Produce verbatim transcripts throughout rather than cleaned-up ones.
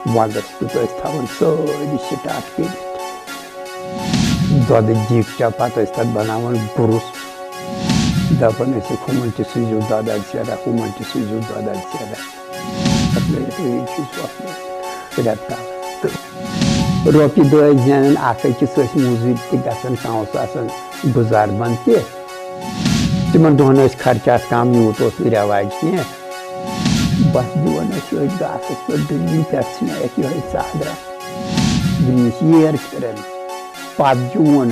وَندَس کیُتھ ٲسۍ تھاوان سٲری سٹاٹ کٔرِتھ۔ دۄدٕچ دیٖگچہ پَتہٕ ٲسۍ تَتھ بَناوان گُرُس۔ دَپان ٲسِکھ، "ہُمَن تہِ سوٗزِو دۄدَل سیرا، ہُمَن تہِ سوٗزِو دۄدَل سیرا۔" پَتہٕ لٲگِتھ أڑۍ چیٖز وۄتھنَس رٮ۪تہٕ کالَس۔ تہٕ رۄپیہِ دَہ ٲسۍ زینان، اَکھ أکِس ٲسۍ موٚزوٗرۍ تہِ گژھان، کانٛہہ اوس آسان گُزار بنٛد تہِ۔ تِمَن دۄہَن ٲسۍ خرچات کَم، یوٗت اوس نہٕ رٮ۪واج کینٛہہ۔ بَس دِوان ٲسۍ أتھۍ گاسَس پٮ۪ٹھ دٔلیٖل، پٮ۪ٹھ ژھٕنان یِہوٚے ژادرا۔ برٛونٛہہ ییر پھِران، پَتہٕ جوٗن۔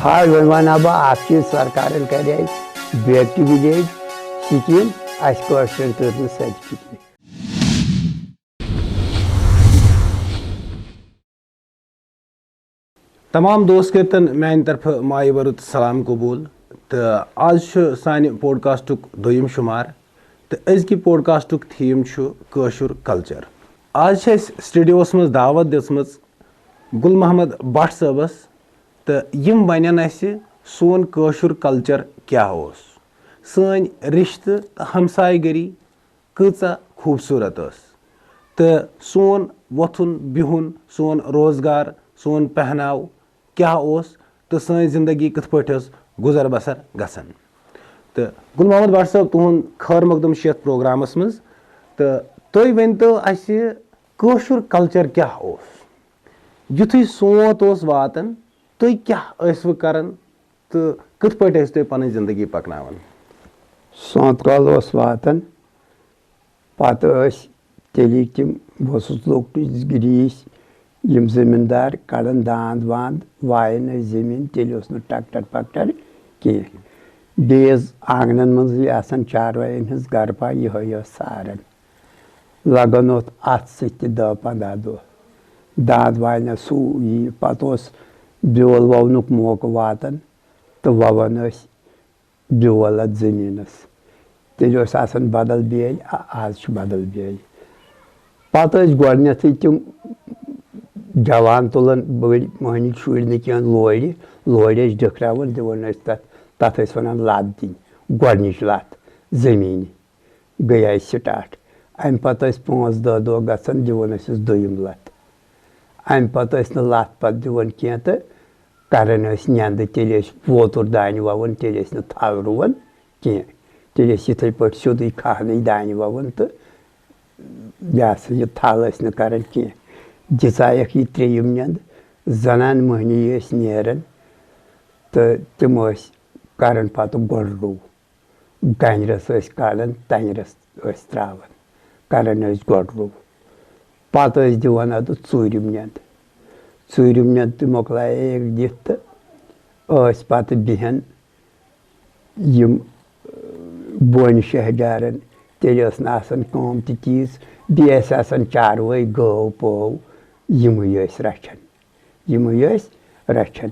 ہاے، وۄنۍ وَنہٕ ہا بہٕ اَکھ چیٖز، سرکارَن کَرے بیک ٹُو وِلیج سِکیٖم، اَسہِ کٲشرٮ۪ن تٔر نہٕ سۄ تہِ فِکرِ۔ تمام دوست کٔرتن میانہِ طرفہٕ مایہِ وَرُت سلام قبوٗل۔ تہٕ آز چھُ سانہِ پوڈکاسٹُک دوٚیِم شُمار، تہٕ أزکہِ پوڈکاسٹُک تھیم چھُ کٲشُر کلچر۔ آز چھِ اَسہِ سٹوڈیوَس منٛز دعوت دِژمٕژ گُل محمد بٹ صٲبَس، تہٕ یِم وَنن اَسہِ سون کٲشُر کلچر کیٛاہ اوس، سٲنۍ رِشتہٕ تہٕ ہمسایہِ گٔری کۭژاہ خوٗبصوٗرت ٲس، تہٕ سون وۄتھُن بِہُن، سون روزگار، سون پہناو کیٛاہ اوس، تہٕ سٲنۍ زندگی کِتھ پٲٹھۍ ٲس گُزر بسر گژھان۔ تہٕ گُل محمد بٹ صٲب، تُہُنٛد خٲر مقدم چھُ یَتھ پروگرامَس منٛز۔ تہٕ تُہۍ ؤنۍ تو اَسہِ، کٲشُر کلچر کیٛاہ اوس؟ یُتھُے سونٛت اوس واتان، تُہۍ کیٛاہ ٲسوٕ کران تہٕ کِتھ پٲٹھۍ ٲسۍ تُہۍ پنٕنۍ زندگی پکناوان؟ سونٛتہٕ کال اوس واتان، پتہٕ ٲسۍ تیٚلہِ تِم، بہٕ اوسُس لۄکٹُے گِریٖس، یِم زٔمیٖندار کڑان داند واند، وایان ٲسۍ زٔمیٖن، تیٚلہِ اوس نہٕ ٹریکٹر پکٹر کینٛہہ۔ بیٚیہِ ٲس آنگنن منٛزٕے آسان چاروایَن ہٕنٛز گرپا، یِہوٚے ٲس ساران۔ لگان اوس اَتھ سۭتۍ تہِ دَہ پنٛداہ دۄہ۔ داند واینَس سُہ یی، پتہٕ اوس بیول وَونُک موقعہٕ واتان تہٕ وَوان ٲسۍ بیول اَتھ زٔمیٖنَس۔ تیٚلہِ اوس آسان بدل بیٲلۍ، آ-، آز چھُ بدل بیٲلۍ۔ پتہٕ ٲسۍ گۄڈٕنٮ۪تھٕے تِم جوان تُلان، بٔڑۍ مٔہنِوۍ شُرۍ نہٕ کینٛہہ، لورِ، لورِ ٲسۍ ڈٔکھراوان، دِوان ٲسۍ تَتھ، تَتھ ٲسۍ وَنان لَتھ دِنۍ، گۄڈٕنِچ لَتھ زٔمیٖنہِ۔ گٔیے سٹاٹ۔ اَمہِ پتہٕ ٲسۍ پانٛژھ دَہ دۄہ گژھان، دِوان ٲسِس دوٚیِم لَتھ۔ اَمہِ پتہٕ ٲسۍ نہٕ لَتھ پَتہٕ دِوان کینٛہہ تہٕ کران ٲسۍ نیٚنٛدٕ، تیٚلہِ ٲسۍ ووتُر دانہِ وَوان، تیٚلہِ ٲسۍ نہٕ تھل رُوان کینٛہہ، تیٚلہِ ٲسۍ یِتھَے پٲٹھۍ سیوٚدُے کھہنٕے دانہِ وَوان تہٕ یہِ ہسا یہِ تھل ٲسۍ نہٕ کران کینٛہہ۔ دِژایَکھ یہِ ترٛیٚیِم نیٚنٛدٕ، زنان مٔہنی ٲسۍ نیران تہٕ تِم ٲسۍ کران پتہٕ گۄڈٕ رُو۔ گنجرس ٲسۍ کڑان، تنجرس ٲسۍ تراوان، کران ٲسۍ گۄڈٕ رُو۔ پتہٕ ٲسۍ دِوان ادٕ ژوٗرِم نیٚنٛد۔ ژوٗرِم نیٚنٛد تہِ مۄکلایے دِتھ تہٕ ٲسۍ پتہٕ بیہان یِم، اۭں، بونہِ شہجارن۔ تیٚلہِ ٲس نہٕ آسان کٲم تہِ تیٖژ، بیٚیہِ ٲسۍ آسان چاروٲے، گٲو پٲو، یِمٕے ٲسۍ رچھان۔ یِمٕے ٲسۍ رچھان۔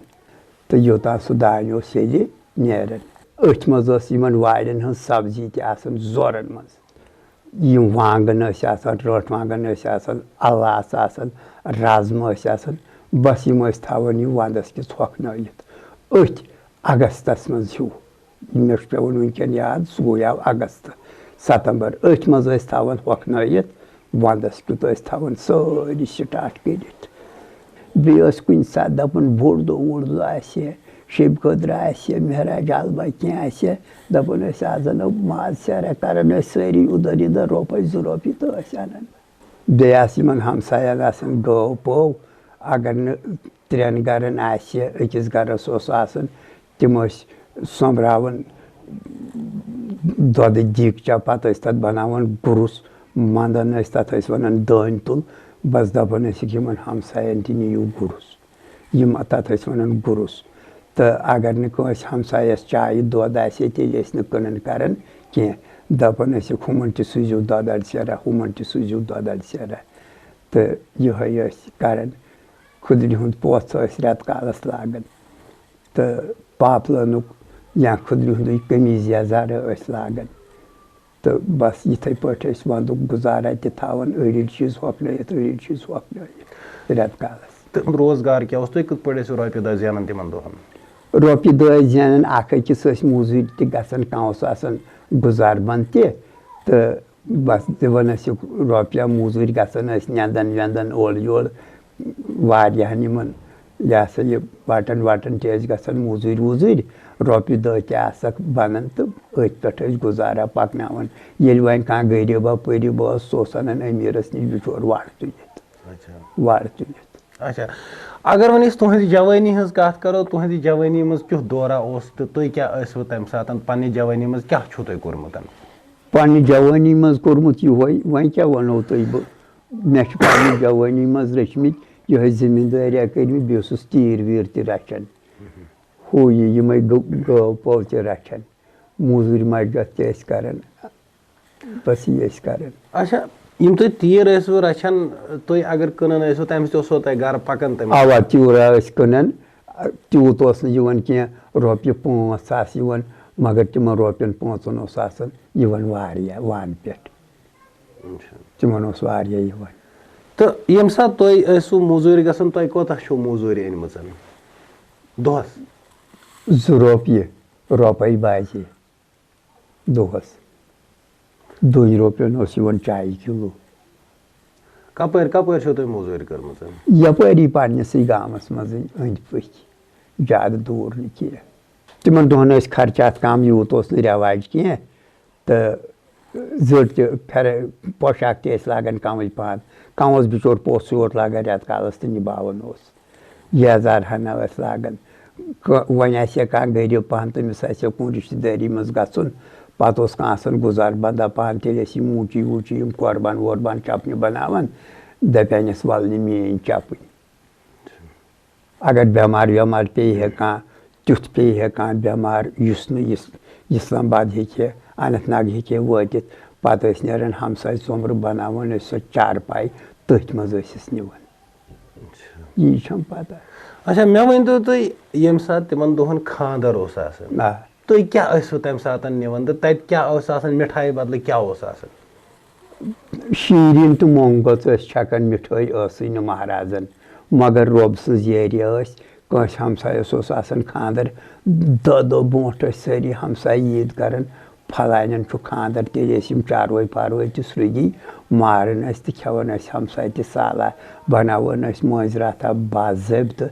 تہٕ یوٚتام سُہ دانہِ اوس ییٚلہِ نیران۔ أتھۍ منٛز ٲس یِمن وارٮ۪ن ہٕنٛز سبزی تہِ آسان زورن منٛز۔ یِم وانٛگن ٲسۍ آسان، رٲٹھ وانٛگن ٲسۍ آسان، اَلہٕ آسہٕ آسان، رازما ٲسۍ آسان، بس یِم ٲسۍ تھاوان یِم ونٛدس کِس ہۄکھنٲوِتھ۔ أتھۍ اگستس منٛز ہیوٗ۔ مےٚ چھُ پٮ۪وان وٕنکٮ۪ن یاد، سُہ گوٚو یاو اگست، ستمبر۔ أتھۍ منٛز ٲسۍ تھاوان ہۄکھنٲیِتھ، ونٛدس کیُتھ ٲسۍ تھاوان سٲری سٹاٹ کٔرِتھ۔ بیٚیہِ ٲسۍ کُنہِ ساتہٕ دَپان، بوٚڑ دۄہ ووٚڑ دۄہ آسہِ ہے، شیٚمہِ خٲطرٕ آسہِ ہے، مہراج البہ کینٛہہ آسہِ ہے، دَپان ٲسۍ، "آز اَنو ماز سیرا"، کران ٲسۍ سٲری اُدھر یُدھر رۄپَے زٕ رۄپیہِ تہٕ ٲسۍ اَنان۔ بیٚیہِ آسہٕ یِمن ہمساین آسان گٲو پٲو، اگر نہٕ ترٛٮ۪ن گرن آسہِ، أکِس گرس اوس آسان، تِم ٲسۍ سۄمبراوان دۄدٕچ دیٖگچہ، پتہٕ ٲسۍ تتھ بناوان گُرُس، منٛدان ٲسۍ، تتھ ٲسۍ ونان دٲنۍ تُل۔ بس دپان ٲسِکھ یِمن ہمساین تہِ، "نِیِو گُرُس"۔ یِم تتھ ٲسۍ ونان گُرُس۔ تہٕ اگر نہٕ کٲنٛسہِ ہمسایس چایہِ دۄد آسہِ ہے، تیٚلہِ ٲسۍ نہٕ کٕنان کران کینٛہہ۔ دپان ٲسِکھ، "ہُمن تہِ سوٗزِو دۄد اڑِ سیرا، ہُمن تہِ سوٗزِو دۄد اڑِ سیرا۔" تہٕ یِہوٚے ٲسۍ کران۔ کھُدرِ ہُنٛد پوٚژھ ٲسۍ رٮ۪تہٕ کالس لاگان۔ تہٕ پاپلٲنُک یا کھُدرِ ہُنٛدُے قمیٖض یزار ٲسۍ لاگان۔ تہٕ بس یِتھَے پٲٹھۍ ٲسۍ ونٛدُک گُزارا تہِ تھاوان، أڑۍ أڑۍ چیٖز ہۄکھنٲیِتھ، أڑۍ أڑۍ چیٖز ہۄکھنٲیِتھ رٮ۪تہٕ کالس۔ تہٕ روزگار کیٛاہ اوس؟ تُہۍ کِتھ پٲٹھۍ ٲسِو رۄپیہِ دَہ زینان تِمن دۄہن؟ رۄپیہِ دَہ ٲسۍ زینان، اکھ أکِس ٲسۍ موٚزوٗرۍ تہِ گژھان، کانٛہہ اوس آسان گُزار بنٛد تہِ، تہٕ بس دِوان ٲسِکھ رۄپیہِ، موٚزوٗرۍ گژھان ٲسۍ نٮ۪نٛدان وٮ۪نٛدان اورٕ یورٕ، واریاہن یِمن، یہِ ہسا یہِ، وٹن وٹن تہِ ٲسۍ گژھان موٚزوٗرۍ ووٚزوٗرۍ، رۄپیہِ دہ تہِ آسکھ بنان تہٕ أتھۍ پٮ۪ٹھ ٲسۍ گُزارا پکناوان۔ ییٚلہِ وۄنۍ کانٛہہ غریٖبا پٔریٖبا اوس، سُہ اوس انان أمیٖرس نِش بِچور وَر تُلِتھ، اچھا۔ وَر تُلِتھ۔ اچھا، اگر وۄنۍ أسۍ تُہنٛزِ جوٲنی ہٕنٛز کتھ کرو، تُہنٛزِ جوٲنی منٛز کیُتھ دورہ اوس تہٕ تُہۍ کیٛاہ ٲسوٕ تمہِ ساتہٕ، پننہِ جوٲنی منٛز کیٛاہ چھُو تۄہہِ کوٚرمُت؟ پننہِ جوٲنی منٛز کوٚرمُت یِہوے، وۄنۍ کیٛاہ وَنو تۄہہِ بہٕ؟ مےٚ چھِ پننہِ جوٲنی منٛز رٔچھمٕتۍ یِہوٚے زٔمیٖندٲریا کٔرمٕتۍ، بیٚیہِ اوسُس تیٖر ویٖر تہِ رچھان۔ ہُہ یہِ یِمَے گٲ-، گٲو پٲو تہِ رچھان، موٚزوٗرۍ مَشگَتھ تہِ ٲسۍ کران، بس یی ٲسۍ کران۔ اچھا، یِم تُہۍ تیٖر ٲسوٕ رچھان، تُہۍ اگر کٕنان ٲسوٕ، تَمہِ سۭتۍ اوسوٕ تۄہہِ گرٕ پَکان تَمہِ اَوا، تیوٗرا ٲسۍ کٕنان، تیوٗت اوس نہٕ یِوان کینٛہہ، رۄپیہِ پانٛژھ آسہٕ یِوان، مگر تِمن رۄپین پانٛژن اوس آسان یِوان واریاہ وان پٮ۪ٹھ۔ اچھا۔ تِمن اوس واریاہ یِوان۔ تہٕ ییٚمہِ ساتہٕ تُہۍ ٲسِو موٚزوٗرۍ گژھان، تۄہہِ کوتاہ چھُو موٚزوٗرۍ أنمٕژ دۄہَس؟ زٕ رۄپیہِ، رۄپَے بازے دۄہَس۔ دۄن رۄپیَن اوس یِوان چایہِ کِلوٗ۔ کَپٲرۍ کَپٲرۍ چھو تۄہہِ موٚزوٗرۍ کٔرمٕژ؟ یَپٲری پنٛنِسٕے گامَس منٛزٕے أنٛدۍ پٔکۍ، زیادٕ دوٗر نہٕ کینٛہہ۔ تِمَن دۄہَن ٲسۍ خرچات کَم، یوٗت اوس نہٕ رٮ۪واج کینٛہہ۔ تہٕ زٔٹۍ تہِ پھٮ۪رٕ پوشاک تہِ ٲسۍ لاگان کمٕے پہن۔ کانٛہہ اوس بِچور پوٚژھ یوت لاگان رٮ۪تہٕ کالس تہٕ نِباوان اوس۔ یزار ہنا ٲسۍ لاگان۔ کٲ-، وۄنۍ آسہِ ہا کانٛہہ غریٖب پہن، تٔمِس آسہِ ہا کُنہِ رِشتہٕ دٲری منٛز گژھُن، پتہٕ اوس کانٛہہ آسان گُزار بندا پہن، تیٚلہِ ٲسۍ یِم موٗچی ووٗچی، یِم قۄربان وۄربان چپنہِ بناوان، دپہِ ہنس ول نہٕ میٲنۍ چپٕنۍ۔ اگر بٮ۪مار وٮ۪مار پیٚیہِ ہے کانٛہہ، تیُتھ پیٚیہِ ہے کانٛہہ بٮ۪مار، یُس نہٕ یُس اسلام آباد ہیٚکہِ ہے، اننت ناگ ہیٚکہِ ہے وٲتِتھ، پتہٕ ٲسۍ نیران ہمساے ژوٚمرٕ، بناوان ٲسۍ سۄ چارپاے، تٔتھۍ منٛز ٲسۍ أسۍ نِوان۔ اچھا۔ یی چھم پتہ۔ اچھا، مےٚ ؤنۍ تو تُہۍ، ییٚمہِ ساتہٕ تِمن دۄہن خانٛدر اوس آسان، آ۔ تُہۍ کیٛاہ ٲسوٕ تَمہِ ساتہٕ نِوان تہٕ تَتہِ کیٛاہ اوس آسان، مِٹھایہِ بدلہٕ کیٛاہ اوس آسان؟ شیٖرِن تہٕ مۄنٛگ گٔژھ ٲسۍ چھَکان، مِٹھٲے ٲسٕے نہٕ مہرازَن، مگر رۄب سٕنٛز یٲری ٲس۔ کٲنٛسہِ ہمسایَس اوس آسان خانٛدر، دَہ دۄہ برونٛٹھ ٲسۍ سٲری ہمسایہِ عیٖد کَران، پھلانٮ۪ن چھُ خانٛدر، تیٚلہِ ٲسۍ یِم چاروٲے پاروٲے تہِ سرٛوگی، ماران ٲسۍ تہٕ کھٮ۪وان ٲسۍ ہمسایہِ تہِ سالہ، بَناوان ٲسۍ مٲنٛزِ راتھا باضٲبطہٕ۔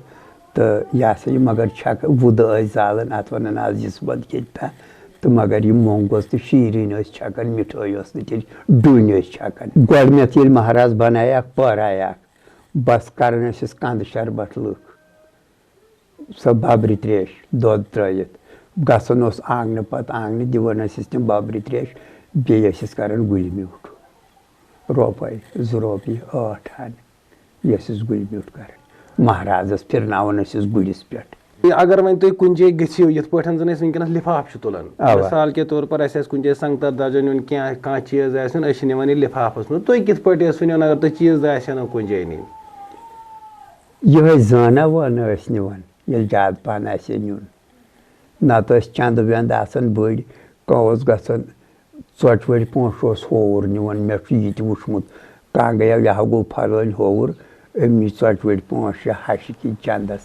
تہٕ یہِ ہسا یہِ مگر چھکھ وُدٕ ٲسۍ زالان، اتھ ونان از یُس بد کیٛاہ تہٕ مگر یہِ مۄنٛگ اوس تہٕ شیٖرِنۍ ٲسۍ چھکان، مِٹھٲے ٲس نہٕ تیٚلہِ، ڈوٗنۍ ٲسۍ چھکان۔ گۄڈٕنٮ۪تھ ییٚلہِ مہراز بنایکھ، پٲرایکھ، بس کران ٲسِس کندٕ شربت لُکھ، سۄ ببرِ تریش دۄد ترٲوِتھ۔ گژھان اوس آنگنہٕ پتہٕ آنگنہٕ، دِوان ٲسِس تِم ببرِ تریش، بیٚیہِ ٲسِس کران گُلۍ میوٗٹھ۔ رۄپَے، زٕ رۄپیہِ، ٲٹھ آنہٕ۔ یہِ ٲسِس گُلۍ میوٗٹھ کران۔ مہرازس پھِرناوان ٲسِس گُرِس پٮ۪ٹھ۔ اگر وۄنۍ تُہۍ کُنہِ جایہِ گٔژھِو، یِتھ پٲٹھۍ زن أسۍ وٕنکیٚنس لفاف چھِ تُلان، اَوا۔ مثال کے طور پر اَسہِ آسہِ کُنہِ جایہِ سنگتر درجن نیُن، کینٛہہ، کانٛہہ چیٖز آسہِ نیُن، أسۍ چھِ نِوان یہِ لفافس منٛز۔ تُہۍ کِتھ پٲٹھۍ ٲسِو نِوان اگر تۄہہِ چیٖز آسہِ ہا نہٕ کُنہِ جایہِ نِنۍ؟ یِہوٚے زٲنہ وٲنہ ٲسۍ نِوان، ییٚلہِ زیادٕ پہن آسہِ ہے نیُن۔ نتہٕ ٲسۍ چندٕ وندٕ آسان بٔڑۍ، کانٛہہ اوس گژھان ژۄچہِ وٲلۍ پونٛسہٕ اوس ہووُر نِوان، مےٚ چھُ یہِ تہِ وُچھمُت۔ کانٛہہ گٔیو، یہِ ہا گوٚو پھلٲنۍ ہووُر، أمۍ نی ژۄچہِ وٲلۍ پونٛسہٕ شےٚ ہَشہِ کِنۍ چندس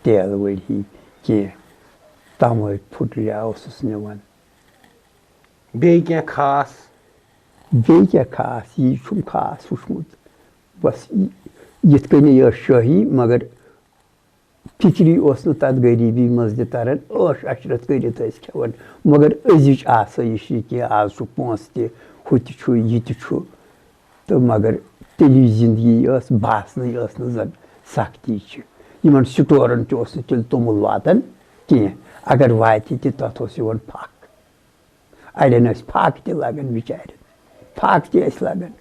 تیل وٲلۍ ہی کینٛہہ، تمٲکۍ پھُٹریا اوسُس نِوان۔ بیٚیہِ کینٛہہ خاص؟ بیٚیہِ کیٛاہ خاص؟ یی چھُم خاص وُچھمُت۔ بس یہِ-، یِتھ کٔنۍ یہِ ٲس شٲہی، مگر فِکری اوس نہٕ تَتھ غریٖبی منٛز تہِ تَران، عٲش عشرت کٔرِتھ ٲسۍ کھٮ۪وان، مگر أزِچ آسٲیِش یہِ کینٛہہ، آز چھُ پونٛسہٕ تہِ، ہُہ تہِ چھُ، یہِ تہِ چھُ، تہٕ مگر تیٚلہِ یُس زِندگی ٲس، باسنٕے ٲس نہٕ زَن سختی چھِ۔ یِمَن سٹورَن تہِ اوس نہٕ تیٚلہِ توٚمُل واتان کینٛہہ، اگر واتہِ تہِ، تَتھ اوس یِوان پھَکھ۔ اَڑٮ۪ن ٲسۍ پھاکہٕ تہِ لَگان بِچارٮ۪ن، پھاکہٕ تہِ ٲسۍ لَگان،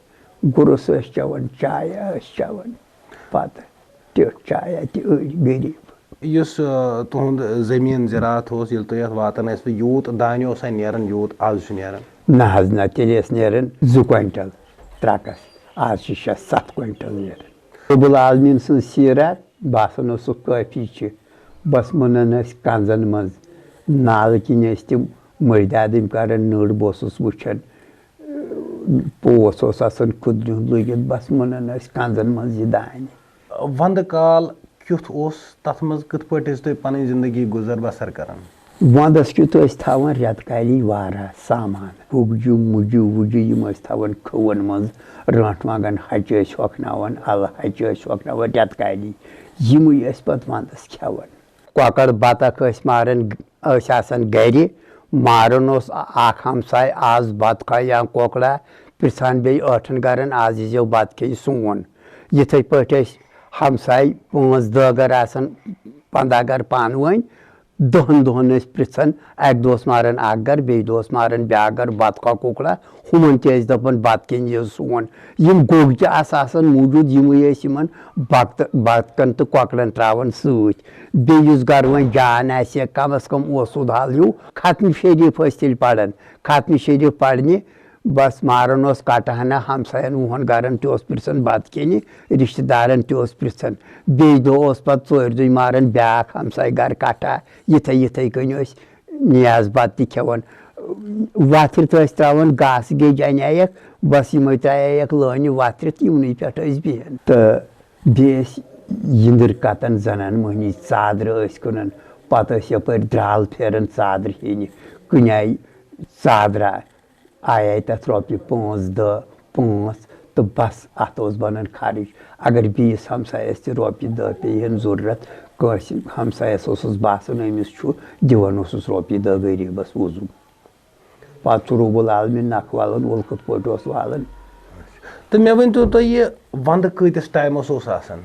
گُرُس ٲسۍ چٮ۪وان، چاے ٲسۍ چٮ۪وان، پَتہٕ ٹیوٚٹھ چایا تہِ أڑۍ غریٖب۔ یُس، آ، تُہُنٛد زٔمیٖن زِراعت اوس، ییٚلہِ تُہۍ اَتھ واتان ٲسِو، یوٗت دانہِ اوسا نیران، یوٗت آز چھُ نیران؟ نہ حظ نہ، تیٚلہِ ٲسۍ نیران زٕ کوینٹل ترٛکَس، آز چھِ شےٚ ستھ کوینٹل نیران۔ رب العالمین سٕنٛز سیٖرت باسان اوسُکھ کٲفی چھِ۔ بس مُنان ٲسۍ کنزن منٛز۔ نالہٕ کِنۍ ٲسۍ تِم مٔردۍ آدٕمۍ کران نٔر، بہٕ اوسُس وٕچھان، پوس اوس آسان کھُدنہِ ہُنٛد لٔگِتھ، بس مُنان ٲسۍ کنزن منٛز یہِ دانہِ۔ ونٛدٕ کال کیُتھ اوس؟ تتھ منٛز کِتھ پٲٹھۍ ٲسۍ تُہۍ پنٕنۍ زندگی گُزر بسر کران؟ ونٛدس کیُتھ ٲسۍ تھاوان رٮ۪تہٕ کالی واریاہ سامان، گُگجہِ، مُجہِ، وُجہِ، یِم ٲسۍ تھاوان کھُوَن منٛز، رٲنٛٹھ وانٛگن ہَچہِ ٲسۍ ہۄکھناوان، اَلہٕ ہَچہِ ٲسۍ ہۄکھناوان رٮ۪تہٕ کالی، یِمٕے ٲسۍ پتہٕ ونٛدس کھٮ۪وان۔ کۄکر بطخ ٲسۍ ماران، ٲسۍ آسان گرِ، ماران اوس اکھ ہمساے آز بطخا یا کۄکرا، پرژھان بیٚیہِ ٲٹھن گرن، آز ییٖزیو بتہٕ کھیٚنہِ سون۔ یِتھے پٲٹھۍ ٲسۍ ہمساے پانٛژھ دہ گر آسان، پنٛداہ گر پانہٕ ؤنۍ، دہن دۄہن ٲسۍ پرژھان، اکہِ دۄہ اوس ماران اکھ گر، بیٚیہِ دۄہ اوس ماران بیاکھ گر، بطخا کۄکرا، ہُمن تہِ ٲسۍ دپان بتہٕ کھیٚنہِ یِیِو سون۔ یِم گوٚگۍ تہِ آسہٕ آسان موٗجوٗد، یِمٕے ٲسۍ یِمن بکتہٕ، بطخن تہٕ کۄکرن تراوان سۭتۍ۔ بیٚیہِ یُس گرٕ وۄنۍ جان آسہِ ہا، کم از کم اوس سُہ حال ہیوٗ۔ ختم شریف ٲسۍ تیٚلہِ پران۔ ختم شریف پرنہِ بس ماران اوس کٹہٕ ہنا، ہمساین وُہن گرن تہِ اوس پرژھان بتہٕ کھیٚنہِ، رشتہٕ دارن تہِ اوس پرژھان۔ بیٚیہِ دۄہ اوس پتہٕ ژورِ دۄہہِ ماران بیاکھ ہمسایہِ گرٕ کٹہٕ۔ یِتھے یِتھے کٔنۍ ٲسۍ نیاز بتہٕ تہِ کھٮ۪وان۔ وتھرِ تہِ ٲسۍ تراوان، گاسہٕ گیٚج انیایکھ، بس یِمے ترایایکھ لٲنہِ وتھرِ تہٕ یِمنٕے پٮ۪ٹھ ٲسۍ بیہان۔ تہٕ بیٚیہِ ٲسۍ یِندٕر کتان زنان مۄہنی، ژادرٕ ٲسۍ کٕنان، پتہٕ ٲسۍ یپٲرۍ درال پھیران ژادرٕ ہیٚنہِ، کٕنہِ آیہِ ژادرا، آیہِ آیہِ تتھ رۄپیہِ پانٛژھ دہ، پانٛژھ، تہٕ بس اتھ اوس بنان خرٕچ۔ اگر بیٚیِس ہمسایس تہِ رۄپیہِ دہ پیٚیہِ ہن ضروٗرت، کٲنٛسہِ ہمسایس اوسُس باسان أمِس چھُ، دِوان اوسُس رۄپیہِ دہ غریٖبس وضوٗ۔ پتہٕ چھُ رب العالمین نکھٕ والان، اوٚل کِتھ پٲٹھۍ اوس والان۔ تہٕ مےٚ ؤنۍ تو تُہۍ، یہِ ونٛدٕ کۭتِس ٹایمس اوس آسان؟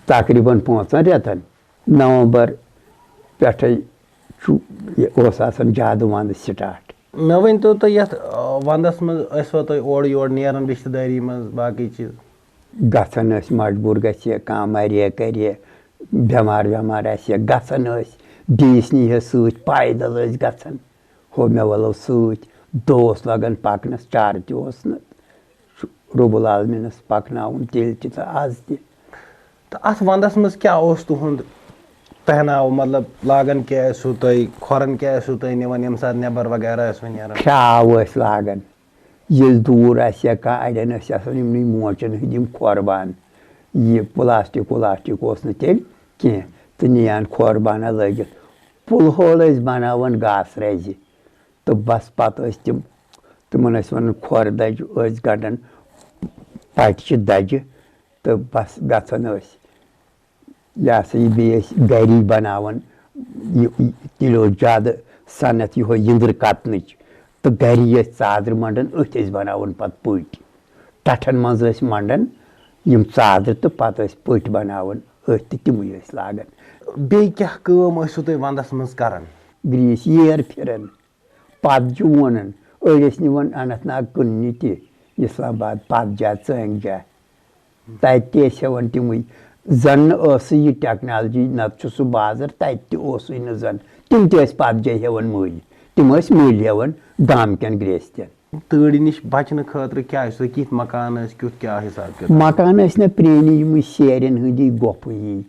تقریباً پانٛژن رٮ۪تن۔ نومبر پٮ۪ٹھے چھُ، یہِ اوس آسان زیادٕ ونٛدٕ سٹارٹ۔ مےٚ ؤنۍ تو تُہۍ، یتھ آ، ونٛدس منٛز ٲسوا تُہۍ اورٕ یورٕ نیران رشتہٕ دٲری منٛز، باقٕے چیٖز؟ گژھان ٲسۍ، مجبوٗر گژھِ ہے، کانٛہہ مرِ ہے کرِ ہے، بٮ۪مار وٮ۪مار آسہِ ہے، گژھان ٲسۍ، بیٚیِس نی ہے سۭتۍ، پیدل ٲسۍ گژھان۔ ہُہ مےٚ وَلو سۭتۍ، دۄہ اوس لگان پکنس، چارٕ تہِ اوس نہٕ۔ چھُ رب العالمینس پکناوُن تیٚلہِ تہِ تہٕ از تہِ۔ تہٕ اتھ ونٛدس منٛز کیٛاہ اوس تُہُنٛد پہناو؟ مطلب، لاگان کیٛاہ ٲسِو تُہۍ؟ کھۄرن کیٛاہ ٲسِو تُہۍ نِوان ییٚمہِ ساتہٕ نٮ۪بر وغیرہ ٲسوٕ نیران؟ کھرٛاو ٲسۍ لاگان۔ ییٚلہِ دوٗر آسہِ ہا کانٛہہ، اڑٮ۪ن ٲسۍ آسان یِمنٕے موچن ہٕنٛدۍ یِم کھۄر بانہٕ۔ یہِ پلاسٹک ولاسٹک اوس نہٕ تیٚلہِ کینٛہہ، تہٕ نِیان کھۄر بانہ لٲگِتھ۔ پُلہٕ ہول ٲسۍ بناوان گاسہٕ رزِ۔ تہٕ بس پتہٕ ٲسۍ تِم، تِمن ٲسۍ ونان کھۄر دجہِ، ٲسۍ گنٛڈان پٹہِ چہِ دجہِ تہٕ بس گژھان ٲسۍ۔ یہِ ہسا یہِ بیٚیہِ ٲسۍ گری بناوان، یہِ، یہِ، تیٚلہِ اوس زیادٕ صنعت یِہوے یِندٕر کتنٕچ، تہٕ گری ٲسۍ ژادرِ منٛڈان، أتھۍ ٲسۍ بناوان پتہٕ پٔٹۍ۔ ٹٹھن منٛز ٲسۍ منٛڈان یِم ژادرِ تہٕ پتہٕ ٲسۍ پٔٹۍ بناوان أتھۍ تہٕ تِمٕے ٲسۍ لاگان۔ بیٚیہِ کیٛاہ کٲم ٲسِو تُہۍ ونٛدس منٛز کران؟ گریٖسۍ ییر پھِران، پَتجہِ وونان۔ أڑۍ ٲسۍ نِوان اننت ناگ کٕننہِ تہِ، اسلام آباد، پَتجا، ژٲنٛگجا۔ تَتہِ تہِ ٲسۍ ہٮ۪وان تِمٕے۔ زَن نہٕ ٲسٕے یہِ ٹیکنالجی، نَتہٕ چھُ سُہ بازر، تَتہِ تہِ اوسُے نہٕ زَن۔ تِم تہِ ٲسۍ پَتجے ہٮ۪وان مٔلۍ۔ تِم ٲسۍ مٔلۍ ہٮ۪وان گامہٕ کٮ۪ن گرٛیستٮ۪ن۔ تۭرِ نِش بچنہٕ خٲطرٕ کیٛاہ ٲسۍ تۄہہِ، کِتھۍ مکان ٲسۍ، کیُتھ کیٛاہ حساب کِتاب؟ مکان ٲسۍ نہ پرٛٲنی، یِمٕے سیرٮ۪ن ہٕنٛدی گۄپھٕ ہی۔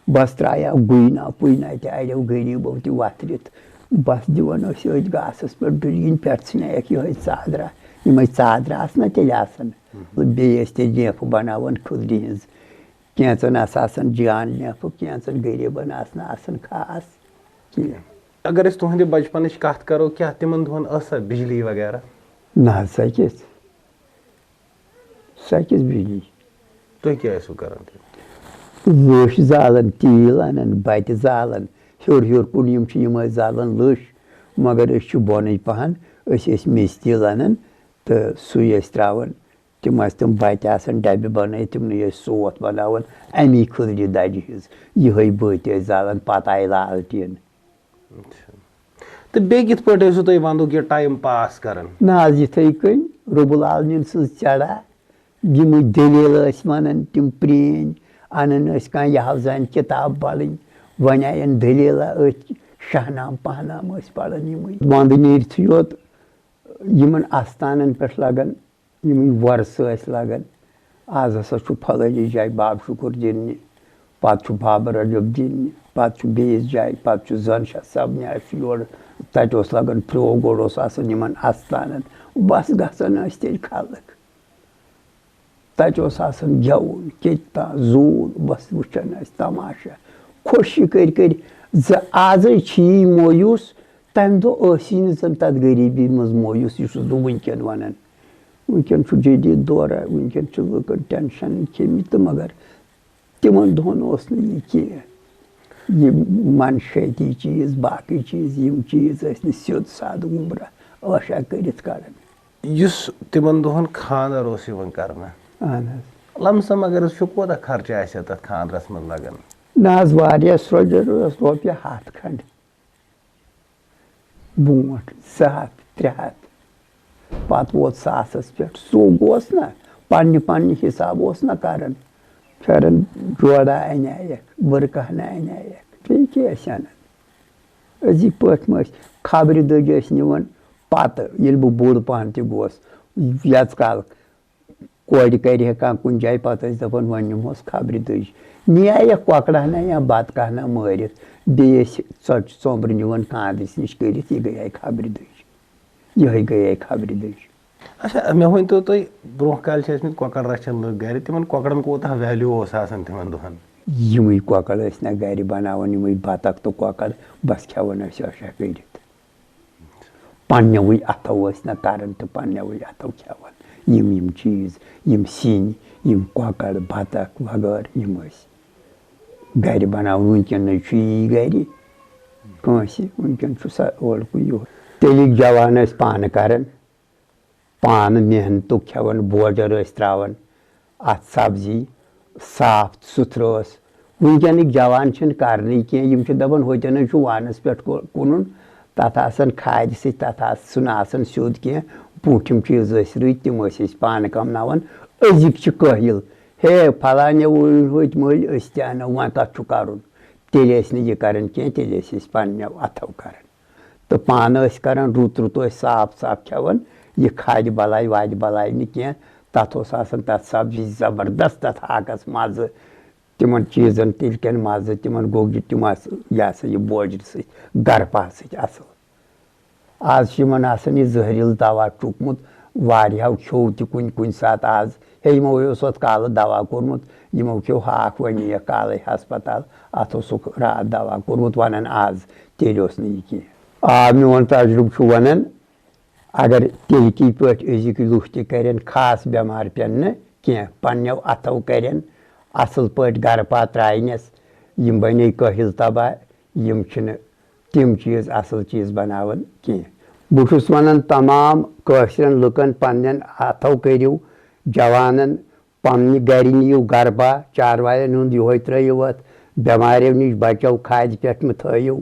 بس ترٛایاو گُہہ نہ پُے نہ تہِ اَڑیو غریٖبو تہِ وۄتھرِتھ۔ بس دِوان ٲسۍ أتھۍ گاسس پٮ۪ٹھ ڈُلگِنۍ پٮ۪ٹھ ژھٕنیکھ یِہوٚے ژادرا۔ یِمَے ژادرا آسہٕ نہ تیٚلہِ آسان۔ بیٚیہِ ٲسۍ تیٚلہِ نیفہٕ بناوان کھٔزرِ ہِنٛز۔ کینٛژن آسہٕ آسان جان نیفہٕ، کینٛژن غریٖبن آسہٕ نہٕ آسان خاص کینٛہہ۔ اگر أسۍ تُہنٛدِ بچپنٕچ کتھ کرو، کیٛاہ تِمن دۄہن ٲسا بجلی وغیرہ؟ نہ حظ، سۄ کِژھ، سۄ کِژھ بجلی؟ تُہۍ کیٛاہ ٲسِو کران تیٚلہِ؟ لٔش زالان، تیٖل انان، بتہِ زالان، ہیوٚر ہیوٚر کُن یِم چھِ یِم ٲسۍ زالان لٔش، مگر أسۍ چھِ بۄنٕے پہن، أسۍ ٲسۍ میٚژِ تیٖل انان تہٕ سُے ٲسۍ تراوان۔ تِم ٲسۍ تِم بتہِ آسان ڈبہِ بنٲیِتھ، تِمنٕے ٲسۍ سوتھ بناوان، امی کھٔزرِ دجہِ ہِنٛز یِہوٚے بٔتۍ ٲسۍ زالان، پتہٕ آیہِ لالٹیٖن۔ اچھا۔ تہٕ بیٚیہِ کِتھ پٲٹھۍ ٲسِو تُہۍ ونٛدُک یہِ ٹایم پاس کران؟ نہ حظ، یِتھَے کٔنۍ رب العالمین سٕنٛز چڑھا، یِمٕے دٔلیٖلہٕ ٲسۍ ونان تِم پرٛٲنۍ، انان ٲسۍ کانٛہہ یہِ حظ زن کِتاب پرٕنۍ، وۄنۍ آین دٔلیٖلہ أتھۍ شاہنام پاہنام ٲسۍ پران یِمٕے۔ ونٛدٕ نیٖرتھٕے یوت یِمن استانن پٮ۪ٹھ لگان یِمٕے وۄرثہٕ ٲسۍ لگان۔ آز ہسا چھُ فلٲنی جایہِ باب شُکُر دِنہِ، پتہٕ چھُ باب رجب دِنہِ، پتہٕ چھُ بیٚیِس جایہِ، پتہٕ چھُ زن شاہ صٲب نیران چھُ یورٕ۔ تتہِ اوس لگان پھرٛو، گۄڈٕ اوس آسان یِمن استانن، بس گژھان ٲسۍ تیٚلہِ خلق۔ تتہِ اوس آسان گٮ۪وُن، کیٛاہ تام زوٗل، بس وٕچھان ٲسۍ تماشہٕ۔ خۄشی کٔرۍ کٔرۍ زِ آزے چھی مویوٗس، تَمہِ دۄہ ٲسی نہٕ زَن تَتھ غریٖبی منٛز مویوٗس، یُس بہٕ وٕنکیٚن وَنان۔ وٕنکیٚن چھُ جدیٖد دورہ، وٕنکیٚن چھِ لُکَن ٹٮ۪نشَن کھیٚمٕتۍ تہٕ مگر تِمَن دۄہَن اوس نہٕ یہِ کینٛہہ۔ یہِ منشٲتی چیٖز، باقٕے چیٖز، یِم چیٖز ٲسۍ نہٕ سیوٚد سادٕ وُمبرا ٲشا کٔرِتھ کَڑان۔ یُس تِمَن دۄہَن خانٛدَر اوس یِوان کَرنہٕ، اَہَن حظ۔ لم سم اگر أسۍ وٕچھو، کوٗتاہ خرچہٕ آسہِ ہا تَتھ خانٛدرَس منٛز لَگان؟ نہ حظ، واریاہ سرٛۄجَر ٲس، رۄپیہِ ہَتھ کھنٛڈ برونٛٹھ، زٕ ہَتھ، ترٛےٚ ہَتھ، پَتہٕ ووت ساسَس پٮ۪ٹھ۔ سُہ گوس نہ، پنٛنہِ پنٛنہِ حِساب اوس نہ کَران۔ پھٮ۪رَن جوڑا اَنیٛایَکھ، بٔرکَہہ نہ اَنیٛایَکھ، بیٚیہِ کیٛاہ ٲسۍ اَنان؟ أزِکۍ پٲٹھۍ مہ ٲسۍ، خبرِ دٔج ٲسۍ نِوان پَتہٕ، ییٚلہِ بہٕ بوٚڑ پَہَن تہِ گوس، یَژ کال کورِ کَرِ ہا کانٛہہ کُنہِ جایہِ، پَتہٕ ٲسۍ دَپان، "وۄنۍ نِمہوس خبرِ دٔج۔" نِیایَکھ کۄکرَہنا یا بَتہٕ کَہنا مٲرِتھ، بیٚیہِ ٲسۍ ژۄچہِ ژوٚمبرٕ نِوان کاندرِس نِش کٔرِتھ، یہِ گٔیے خبرِ دٔج۔ یِہوٚے گٔیے خبرِ دٔج۔ اچھا، مےٚ ؤنۍ تو تُہۍ، برونٛہہ کالہِ چھِ ٲسۍ مٕتۍ کۄکَر رَچھان لُکھ گَرِ، تِمَن کۄکرَن کوٗتاہ value اوس آسان تِمَن دۄہَن؟ یِمٕے کۄکَر ٲسۍ نہ گَرِ بَناوان، یِمٕے بَطخ تہٕ کۄکَر، بَس کھٮ۪وان ٲسۍ عٲشا کٔرِتھ۔ پننیوٕے اَتھو ٲسۍ نہ کران تہٕ پننیوٕے اَتھو کھٮ۪وان۔ یِم یِم چیٖز، یِم سِنۍ، یِم کۄکر، بطخ وغٲرٕ، یِم ٲسۍ گرِ بناوان۔ وٕنکیٚن نہ چھُ یی گرِ کٲنٛسہِ، وٕنکیٚن چھُ سا اورٕ کُے یِہوٚے۔ تیٚلہِ جوان ٲسۍ پانہٕ کران، پانہٕ محنتُک کھٮ۪وان، بوجر ٲسۍ تراوان اَتھ سبزی، صاف سُتھرٕ ٲس۔ وٕنکیٚنٕکۍ جوان چھِنہٕ کرنٕے کینٛہہ، یِم چھِ دَپان، "ہوٚتٮ۪ن حظ چھُ وانَس پٮ۪ٹھ کو-، کُنُن، تَتھ آسان کھادِ سۭتۍ، تَتھ آس-، چھُنہٕ آسان سیوٚد کینٛہہ، برٛونٛٹھِم چیٖز ٲسۍ رٕتۍ، تِم ٲسۍ أسۍ پانہٕ کَمناوان، أزِکۍ چھِ کٲہِل، ہے، فلانیو أنۍ ہوٚتۍ مٔلۍ، أسۍ تہِ اَنو، وۄنۍ کَتھ چھُ کَرُن؟" تیٚلہِ ٲسۍ نہٕ یہِ کَران کینٛہہ، تیٚلہِ ٲسۍ أسۍ پنٛنیو اَتھو کَران۔ تہٕ پانہٕ ٲسۍ کران رُت رُت، ٲسۍ صاف صاف کھٮ۪وان، یہِ کھادِ بلاے وادِ بلاے نہٕ کینٛہہ۔ تَتھ اوس آسان تَتھ سبزی زبردست، تَتھ ہاکَس مَزٕ، تِمَن چیٖزَن تِلہِ کٮ۪ن مَزٕ، تِمَن گوٚگجہِ، تِم آسہٕ یہِ ہسا یہِ بوجرِ سۭتۍ، گرپاہَس سۭتۍ اَصٕل۔ آز چھِ یِمَن آسان یہِ زہریٖلہٕ دوا چوٚپمُت، واریاہو کھیوٚو تہِ کُنہِ کُنہِ ساتہٕ آز۔ ہے، یِمو اوس اَتھ کالہٕ دوا کوٚرمُت، یِمو کھیوٚو ہاکھ، وۄنۍ نِیَکھ کالَے ہسپتال، اَتھ اوسُکھ راتھ دوا کوٚرمُت، وَنان آز تیٚلہِ اوس نہٕ یہِ کینٛہہ۔ آ، میون تجرُبہٕ چھُ وَنان، اگر تیٚلہِ کی پٲٹھۍ أزِکۍ لُکھ تہِ کَرن، خاص بٮ۪مار پٮ۪ن نہٕ کینٛہہ، پنٛنیو اَتھو کَرن، اَصٕل پٲٹھۍ گَرٕ پَتہٕ ترٛاونَس، یِم بَنے کٲہِل تباہ، یِم چھِنہٕ تِم چیٖز، اَصٕل چیٖز بَناوان کینٛہہ۔ بہٕ چھُس وَنان تمام کٲشرٮ۪ن لُکَن، پنٛنٮ۪ن اَتھو کٔرِو، جوانَن، پننہِ گرِ نِیِو گربا، چاروایَن ہُنٛد یِہوٚے ترٲیِو اَتھ، بٮ۪ماریو نِش بچو، کھادِ پٮ۪ٹھ مہٕ تھٲیِو،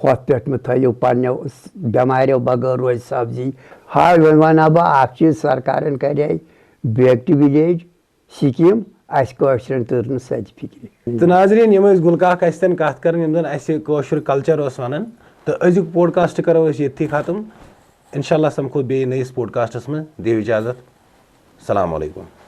ہۄتھ پٮ۪ٹھ مہٕ تھٲیِو، پننیو س-، بٮ۪ماریو بغٲر روزِ سبزی۔ ہا، وۄنۍ وَنہٕ ہا بہٕ اَکھ چیٖز، سرکارَن کَرے back to village scheme، اَسہِ کٲشرٮ۪ن تٔر نہٕ سۄ تہِ فِکرِ۔ تہٕ ناظریٖن، یِم ٲسۍ گُلہٕ کاک اَسہِ سۭتۍ کَتھ کَران، یِم زَن اَسہِ کٲشُر culture اوس وَنان، تہٕ أزیُک podcast کَرو أسۍ ییٚتھی ختم۔ اِنشاء اللہ سَمکھو بیٚیہِ نٔیِس podcastَس منٛز۔ دِیِو اِجازت۔ السلام علیکم۔